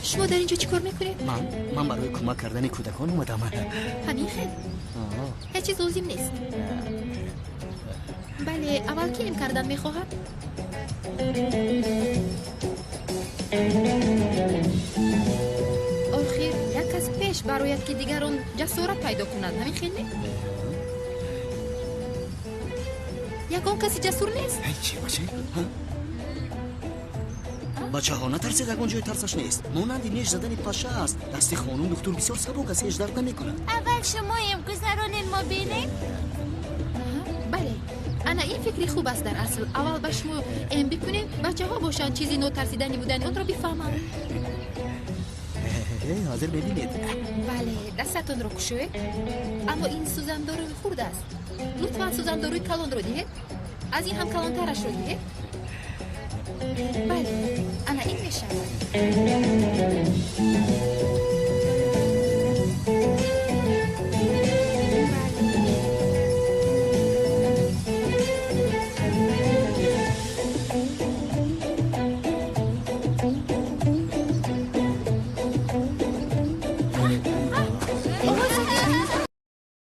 Шумо дар ин ҷо чӣ кор мекунед? Ман барои кӯмак кардани кӯдакон омадам. Ҳамин хел? Ҳеҷ чиз лозим нест. Бале, аввал ки эм кардан мехоҳад? Охир як кас пеш барояд, ки дигарон ҷасорат пайдо кунанд. Ҳамин хел не? Ягон каси ҷасур нест? Чӣ, бача? Бачаҳо, натарсед, ягон ҷои тарсаш нест. Монанди неш задани паша аст. Дасти хонум духтур бисёр сабук аст, ҳеҷ дард намекунад. Аввал шумоем гузаронен, мо бинем. Бале, ана ин фикри хуб аст дар асл. Аввал ба шумо эм бикунем, бачаҳо бошанд, чизи нотарсидани будани онро бифаҳманд. Ҳозир мебинед. Бале, дастатонро кушоед. Аммо ин сӯзандоруи хурд аст. Лутфан сӯзандоруи калонро диҳед. Аз ин ҳам калонтарашро диҳед. Бале, ана ин мешавад.